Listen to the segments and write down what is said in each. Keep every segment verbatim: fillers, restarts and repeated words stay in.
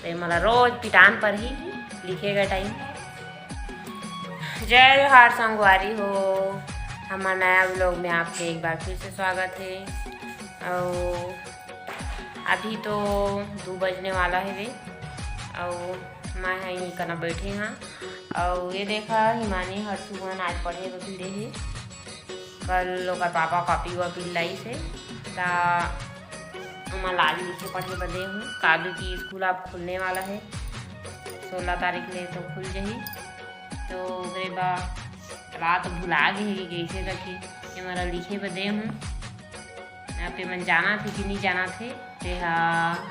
ते मोला रोज पिटान परही लिखे के टाइम। जय जोहार संगवारी हो, हमर नया vlog में आपके एक बार फिर से स्वागत है। अउ अभी तो दू बजने वाला हवे, अउ मैं ह इही कना बैठे हाँ। अउ ये देखा, हिमानी हर सुबह आज पढ़े बर भिड़े हे। कल ओकर पापा कॉपी वॉपी लाइस हे, त ओमा लागी लिखे पढ़े बर दे हूँ, काबर कि स्कूल अब खुलने वाला हे, सोलह तारीख ले तो खुल जही। तो ओकरे बा रात भुला गे हे कि कइसे करके एमन ला लिखे बर दे हूँ। अब एमन जानत हे कि नहीं जानत हे, तेहा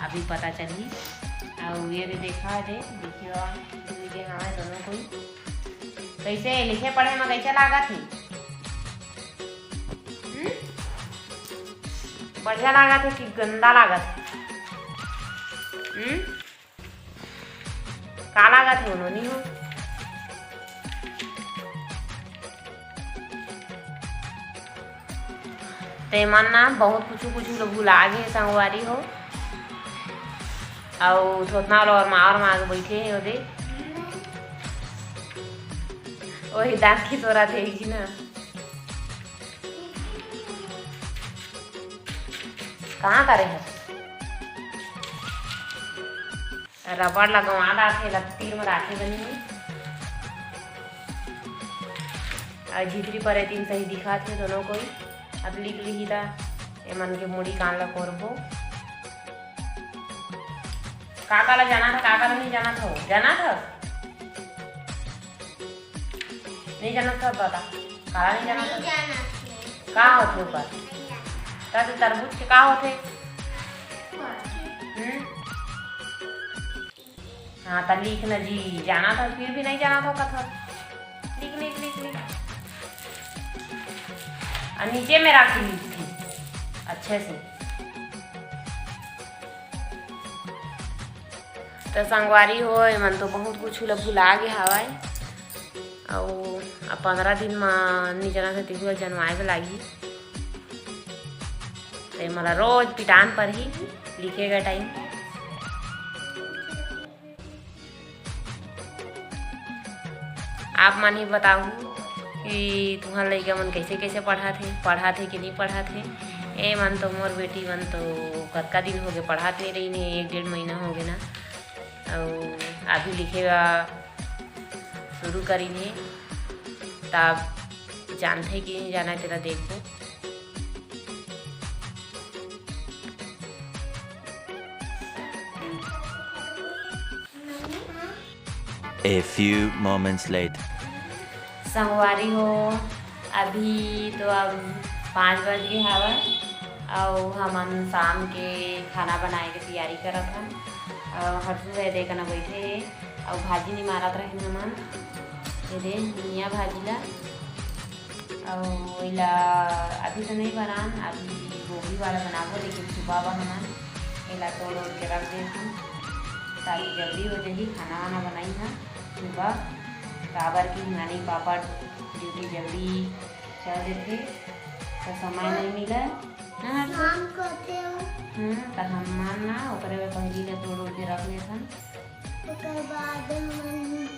अभी पता चलही। अउ ये दे देखा दे, देखियो, मिल गे हवय दोनों कोई। कइसे लिखे पढ़े म कइसे लागत हे? हम्म? बढ़िया लागत हे कि गंदा लागत हे? हम्म? का लागत हे, उन्होंने हो? ते मन ना बहुत कुछु कुछु ल भुला गे संगवारी हो। अउ थोथना वाला और मार मार के बैठे हे ओदे। ओही दांत खिसोरत हे जी ना। कहाँ करे हे? रबड़ लगवा डारथे, एला तीर म राखे बनी। अउ झिझरी परे तीर सही दिखत हे दोनों कोई। अब लिख लिही ता एमन के मुड़ी कान ला कोरबो। का का ला जानत हस, का का ला नहीं जानत हस? जानत हस? नहीं जानत हस बता। काला नहीं जानत हस? का होथे ओकर? त तरबूज के का होथे? हम्म? हाँ, त लिख न जी, जानत हस फिर भी नहीं जानत हस कथस। लिख, लिख, लिख, लिख। अउ नीचे में राखी लिखथे अच्छे से। त संगवारी हो, एमन तो बहुत कुछ ल भुला गे हवय। अउ अब पंद्रह दिन म नहीं जानत हस तेहू ह जनवाए बर लागही। त एमन ला रोज पिटान परही लिखे के टाइम। आप मन ही बताहू कि तुंहर लइका मन कइसे कइसे पढ़त हे, पढ़त हे कि नहीं पढ़त हे। एमन तो, मोर बेटी मन तो कतका दिन होगे पढ़त नहीं रहिन हे, एक डेढ़ महीना होगे ना। अउ अभी लिखे ला शुरू करिन हे, तब जानथे कि नहीं जानय तेला देखबो। A few moments later. संगवारी हो, अभी तो अब पाँच बज गे हवय अउ हमन शाम के खाना बनाए के तैयारी करत हन। अउ हर्षू ह दे कना बैठे हे अउ भाजी निमारत रहेन हमन। ये दे धनिया भाजी ला। अउ एला अभी तो नहीं बनान, अभी गोभी वाला बनाबो, लेकिन सुबह बा हमन एला तोड़ ओड़ के रख देथन, ताकि जल्दी हो जाही खाना वाना बनाई हा सुबह। काबर कि हिमानी पापा ड्यूटी जल्दी चल देथे, तो समय नहीं मिले ना हर शाम को आते हो। हम्म, तो हमन ना ओकरे बर पहिली ले तोड़ ओड़ के रख लेथन। ओकर बाद हमन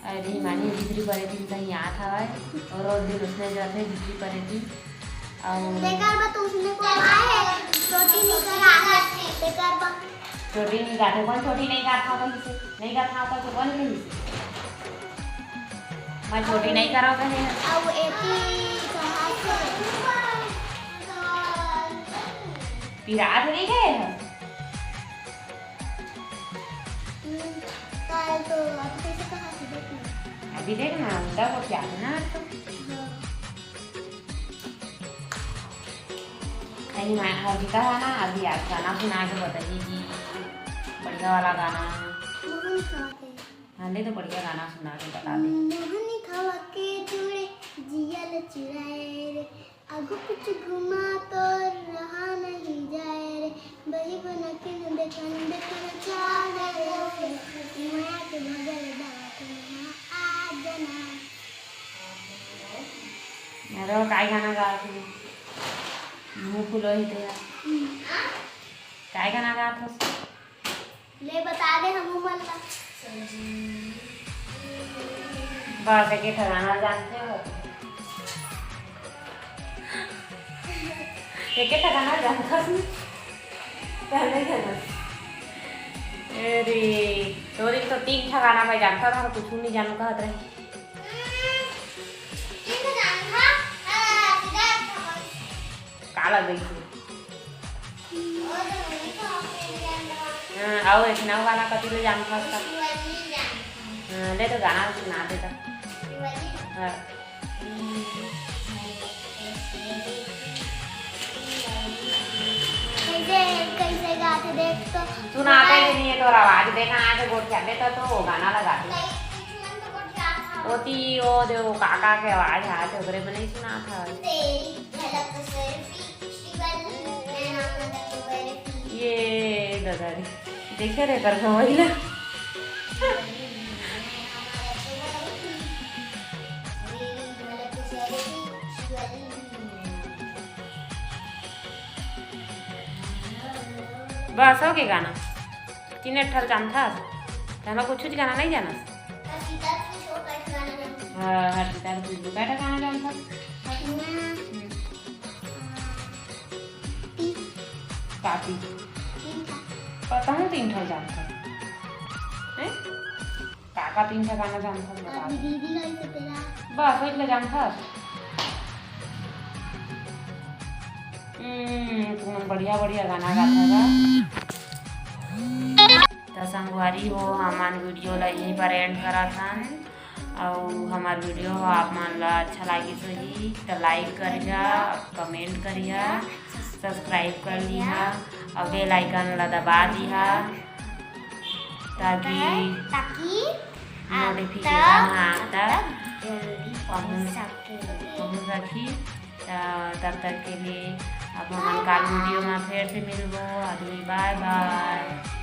अरे, मानी जितरी बड़े दिन कहीं आत हवय, और रोज दिन उसने जाथे जितरी बड़े दिन। अउ तेकर बा तो उसने को आए है, छोटी नहीं करा है, तेकर बा। छोटी नहीं काटे, कौन छोटी नहीं काटता कहीं से? नहीं काटता होता तो कौन कहीं से? मैं छोटी नहीं करा कहीं। अब एती कहाँ से? पिरात नहीं गए हैं। हम्म, काल तो अभी कैसे कहा था, देख ना। अभी देख ना, उल्टा को क्या है ना आज तो। हाँ। कहीं मैं हर जी कहा ना, अभी आज गाना सुना के बताइए जी, बढ़िया वाला गाना। मोहन खाते। हाँ, ले तो बढ़िया गाना सुना के बता दे। मोहन खावा के जोड़े जिया लचुराए रे, आगू पीछे घुमा तो रहा नहीं जाए रे, बही बना के न देखन देखन चाल रे, माया के भगल बात ना आ जाना। अरे, काय गाना गात हे? मुंह फुलो ही तेरा। हम्म। काय गाना गात हस? ले बता दे हम मन ला। बस एके ठन गाना जानथे हो। एके ठन गाना जानथस नहीं? पहले ही जानस। अरे, तोरी तो तीन ठन गाना मैं जानता था, कुछ नहीं जानू कहत रहे। काला गई थी। हाँ, आओ, एक नवा गाना कति ले जानथस? हाँ, ले तो गाना सुना दे तो। हाँ। कैसे, कैसे गाथे देख तो। सुनाते भी नहीं है तो आवाज देना आके गोठ जाते तो, तो वो गाना लगा दे। ओती वो दे वो काका के आवाज आथे, ओकरे में नहीं सुना था। तेरी झलक सेल्फी, शिवाली, मैं नाम बर्फी। ये दादा रे, देखे रे कर वही ना। बस हो गए गाना। तीन ठन जानथस? त हमला कुछ गाना नहीं जानस? हाँ, हर्षिता खुशबू का गाना जानथस? हम्म। कापी। पता हूँ, तीन ठन जानथस। हैं? काका तीन ठन गाना जानथस, बता। अभी दीदी गाई तो तेरा। बस, ओइला जानथस। हम्म, तुमन बढ़िया बढ़िया गाना गाथा गा। त संगवारी हो, हमन वीडियो ला यहीं पर एंड करत हन। अउ हमार वीडियो आप मन ला अच्छा लागिस होही त लाइक करिहा, कमेंट करिहा, सब्सक्राइब कर लिहा अउ बेल आइकन ला दबा दिहा, ताकि ताकि आप नोटिफिकेशन तक आप तक जल्दी पहुँच पहुँच सके। पहुँच सकी। त तब तक के लिए अब हमन काल वीडियो में फिर से मिलबो। अभी बाय बाय।